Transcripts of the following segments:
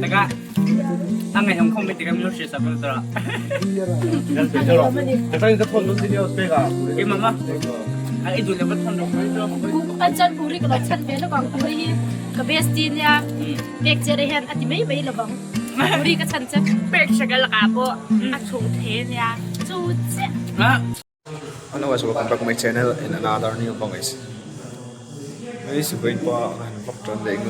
Taka ang ngaihawm khawm mai tikah min lo share sak vel tura. Keimah ma a i duh le va thawn rawh. An chan puri ka lo chan ve lawk ang puri hi ka bestie nia pek che re hian a ti mai mai lovang puri ka chan che. Pek che ka lakah pawh a chhung the nia chu chiah. Hello guys, welcome back to my channel in another new vlog guys. Hei sipai pa kan vlog tan leh eng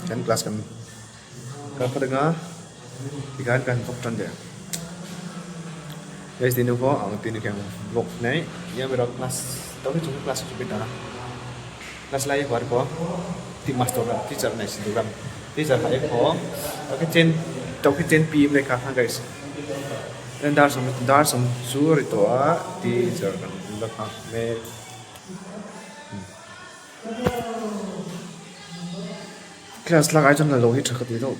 kan class kan kal phawt anga tikhan kan vlog tan leh ang. Guys tinu pawh ang tinu khian vlog nei nia mera class tawk hi chung class chu beta class lai war ko ti master teacher nei si duram teacher ha ekho tawk hi chen tawk hi chen pi mai kha guys. Dar sawm dar sawm chu a ri tawh a teacher kan la nghak mek. Class lak ai chuan la lo hi tha ka ti deuh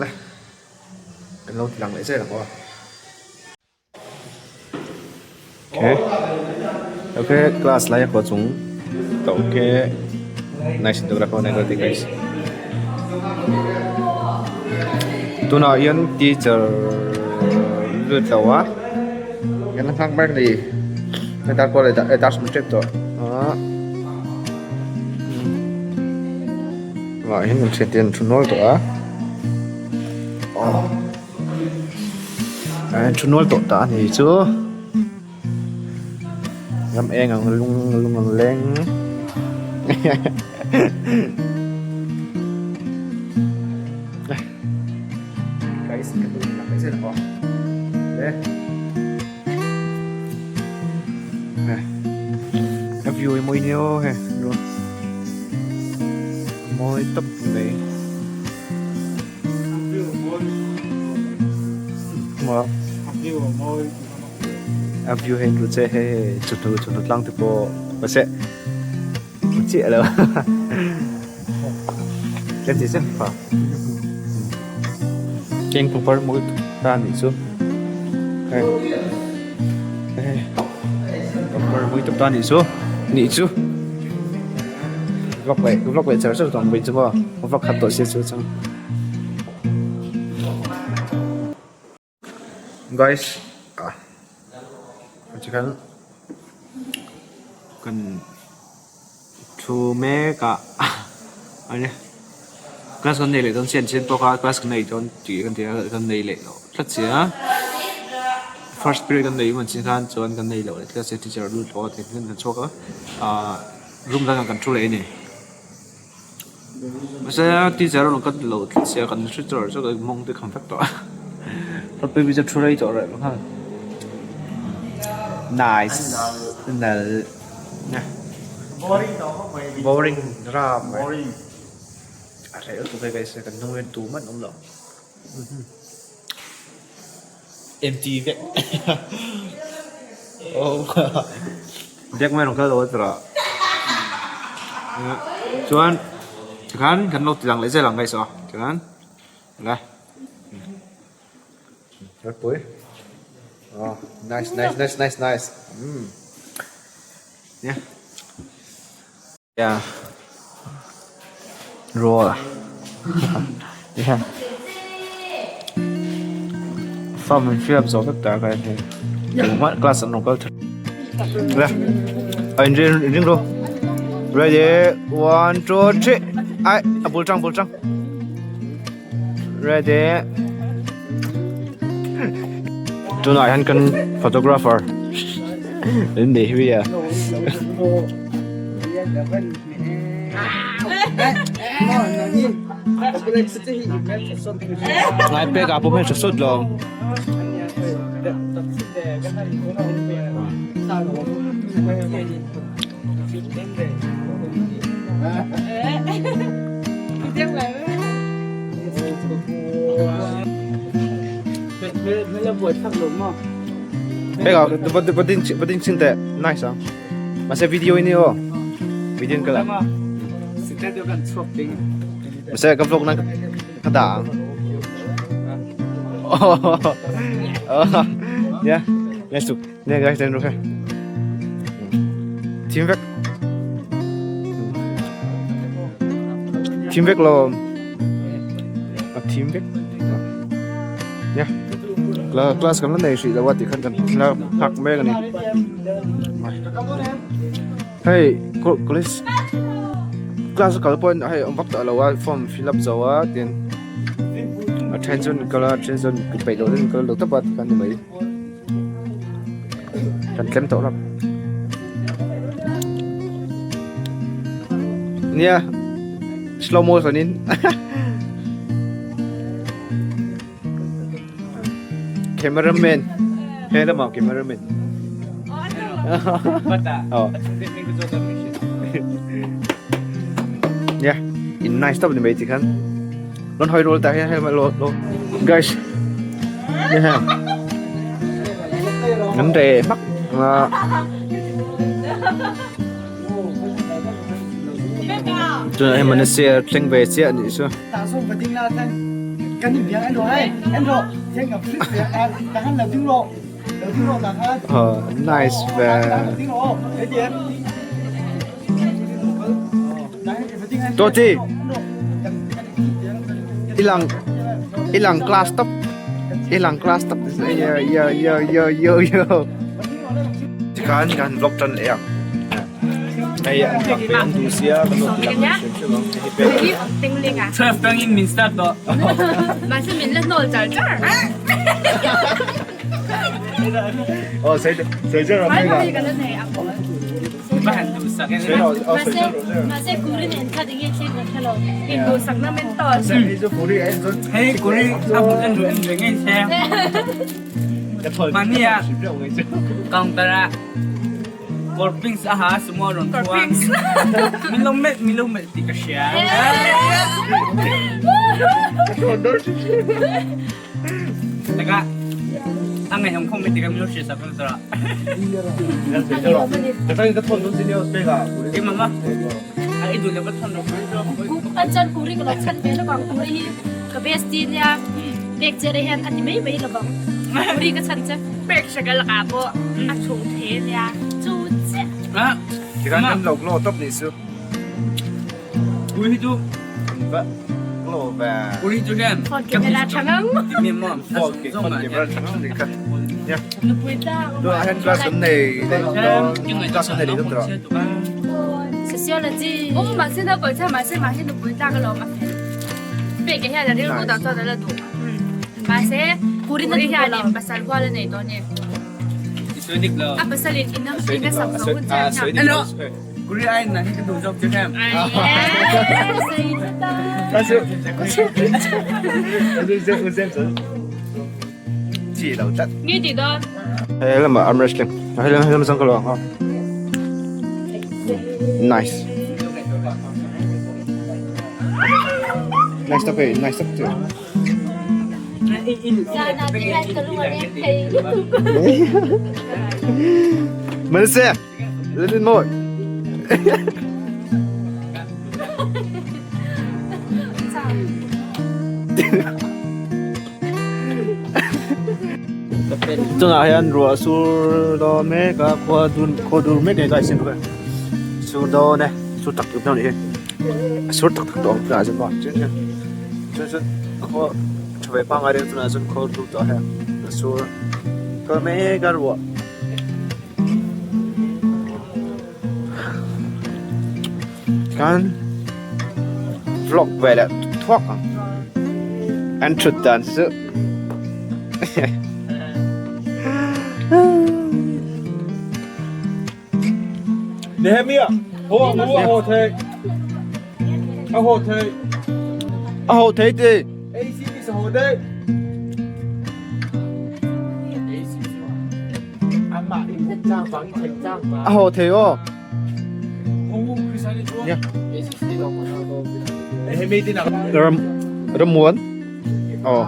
le kan lo ti lang leh zel ang aw. Okay okay class lai a kawh chung tawh ke nice photographer nei ka ti guys tunah hian teacher lut lo a kan la nghak mek a ni heta pawh leh dar sawm tep tawh ah ah hian kan thiante an thu nual tawh a aw. An thu nual tawh ta a ni chu ram eng ang lung lung ang leng a view hi mawi nia aw hei mawi tawp mai. A view hei chu che hei chawhnu chawhnu tlang te pawh mahse a chiah lo tlem ti zel fa keng pangpar mawi ta anih chu hei hei pangpar mawi tak ta anih chu nih chu vlog leh vlog leh char char tawh ang mai chu maw. Va khat tawh sia chu chang. Guys ah tikhan kan thu mek a ania class kan nei leh dawn chian chian pawh kha class kan nei dawn tih kan ti a kan nei leh loh tlat si a first period kan nei hman chin khan chuan kan nei loh leh tlat si a teacher lut loh a ti hian kan chhuak a ah room dangah kan thu leh a ni. Mahse teacher a rawn cut loh tlat sia kan hre chawr chawr a mawng te kham vek tawh a ka baby chu a thu rei tawh reh bawk a nice nalh boring ram mai a reh lutuk e guys kan hnung hian tumah an awm lo empty vek biak mai rawn kal lo a tura chuan tikhan kan lo ti lang leh zel ang guys aw tikhan le ropui aw nice nice nice nice nice umm nia. Yeah roll yeah form an fill up zawh vek ta ka en hei engmah class an rawn kal tha le a in ring in ring rawh ready 1 2 3 ai a bul tang bul tang ready tunah hian kan photographer in nei hi a. Ngai pek ah pawh hian tha sawt lo. Pek ah va ding va ding chin teh nice ang. Mahse video ini aw. Video in ka la. Mahse ka vlog nan ka dah ang. Oh. Yeah. Let's do. Nè guys, lên rồi. Team vek. thim vek lo a thim vek nia class kan la nei hrih lo a tikhan kan la nghak mek a ni hei college class a kal pawhin hei awm vak tawh lo a form fill up zo a tin a then chuan an kal a a then chuan peih loh deuhin an kal lo tawp a tikhan ni mai. Kan tlem tawh lam. Nia slow motion in cameraman he lama cameraman oh yeah in nice top ni mai ti khan lon hoi rol ta hian hei lo lo guys ni ha ngắn rề mắc mà cho nên mình sẽ thleng ve chiah nih chu ờ nice ve To chi I lang I lang class top I lang class top yo yo yo yo yo yo Tikhan kan vlog tan leh ang hei an vlog ve an duh sia kan lo ti lang hrim hrim ang hei pek Twelve tangin min start tawh. Mahse min la hnawl char char. Aw sei sei char ang hei ka. Mahse kuri nen kha tinge thlir kan hre lo. Induhsakna min tawh. Hei kuri a hmun an ruh an ve ngei che. Mahni ah counter ah kawr pink a ha sumo a rawn thu a. Min lo melh min lo melh tih ka hria. Taka a ngaihawm khawm mai tikah min lo hria sak rawh tawh. Keimah ma a i duh le va thawn rawh. An chan kuri ka lo chan ve lovang kuri hi ka bestie nia pek che re hian a ti mai mai lovang kuri ka chan che. Pek shakal ka pawh a chung the nia. Chu chiah. Tikhan kan lo glow top nih su. Kuri hi chu Va glow ve. Kuri chu hian Phone camera tha ngang. Ti mi maw? Phone camera tha ngang nih kha. Nia. Nupui ta. Tu ah hian class kan nei dawn class kan nei leh dawn tawh. Sociology. Um mahse na kawi chuan mahse mahse nupui ta ka lawm a fel. Pek hian a rilru dang chuan a la duh. Mahse Kuri na Kuri duh hian lo. in pasal hual a nei dawn e. I sawi dik lo. A pasalin in a sak zawh hun chiah hian. Hello. Kuri ai na hi ka duh zawk che hem. Nge ti dawn? Hei lama arm wrestling. Hei lama hei lama chang ka lo ang. Nice. Nice tak hei, nice tak chu. Malaysia. Lên môi. Tunah hian ruah sur dawn mek a khua dur khaw dur mek a ni guys sur dawn e sur tak tak dawn a nih hi a sur tak tak tawh ang tunah chuan maw chuan chuan chuan chuan a khaw tha ve pangngai reng tunah chuan khaw dur tawh a hei a sur kal mek a ruah. Kan vlog ve leh thuak ang an thut dan chu Nehemiah ho a mu a ho thei a ho thei a ho thei ti ACB sa ho dei A ho thei aw. Ram Ramuan. Aw.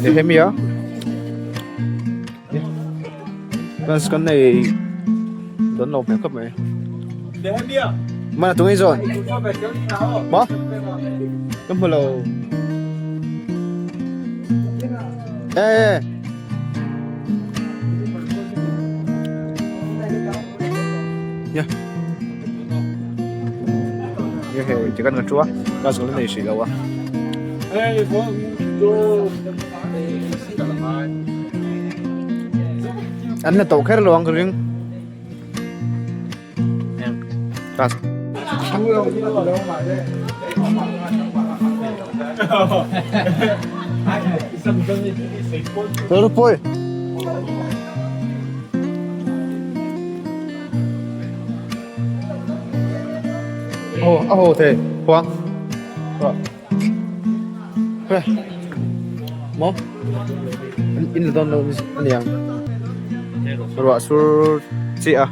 Nehemia. Kan kan nei don lo hmel khawp mai. Mana tung ei zawn. Maw? Ka hmu lo. Ê. Nha. Hei tikan kan thu a class kan la nei hrih lo a. An la tawh kher lo ang ka ring. Class. Ropui. Aw a haw thei khuang maw in la dawn lo a ni ang ruah sur chiah a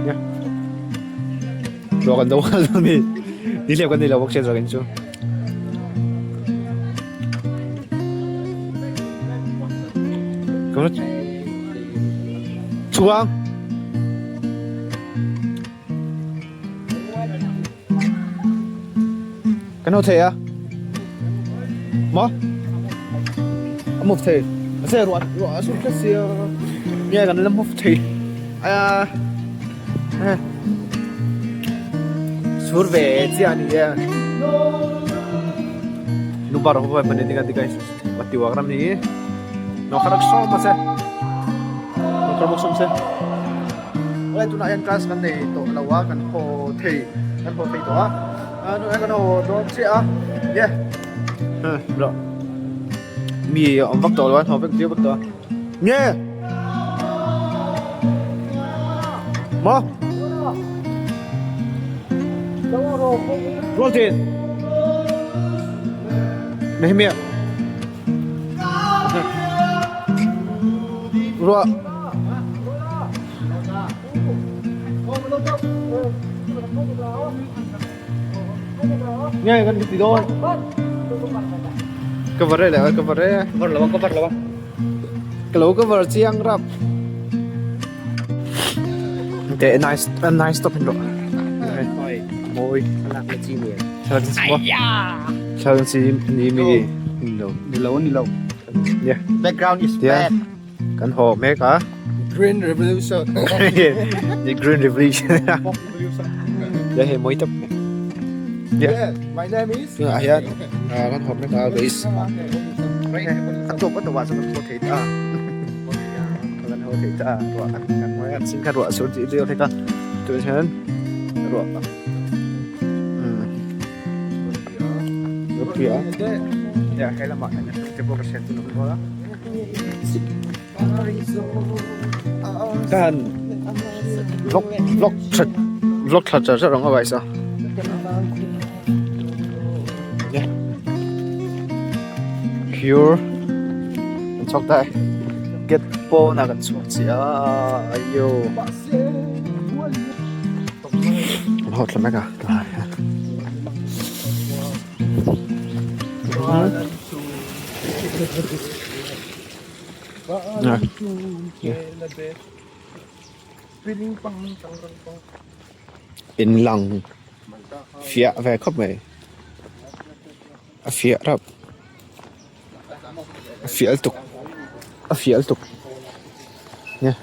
nia ruah kan do nghal dawn a ni nihliap kan nei lo bawk sia zakin chu. Chuang. Kan ho thei a. Maw? A move thei. A se ruah ruah a sur tlat sia. Nge kan la move thei. A sur ve chiah a ni e. Nubar ho pawh panin tinga tikai patiwak ram hi. No kharak sawm a se. No kharak sawm se. Awle tunah hian class kan nei tawh lo a kan haw thei kan haw thei tawh a a tunah hian kan haw dawn chiah a ye rawh mi a awm vak tawh lo a an haw vek diau vek tawh a nge maw rual tin Nehemiah Ruah Nghe kan ti dawn Cover re leh cover re Cover lo cover lo Ka lo cover chiang rap Te nice nice stop in ro Mawi Thlalak na chi ni Thlalak na chi Thlalak na chi ni mi Ni lo ni lo Yeah Background is bad Kan haw mek a. Green Revolution. The Green Revolution. Ya hei mawi tawp. Yeah, my name is. Tunah hian kan haw mek a guys. A tawp a tawpah chuan kan haw thei ta. Kan haw thei ta ruah kan hmuai a sin kha ruah a sur tih zeuh hlek a. Tunah hian ruah Ruahpui a. Ya he lamah hian te pawh ka hriat chu ka hmu a. Kan vlog vlog that vlog thla char char ang a guys a pure an chhawk ta e gate pawnah kan chhuak chiah a aiyo an haw thla mek a tlai a. In lang fiah ve khawp mai a fiah rap a fiah lutuk a fiah lutuk nia.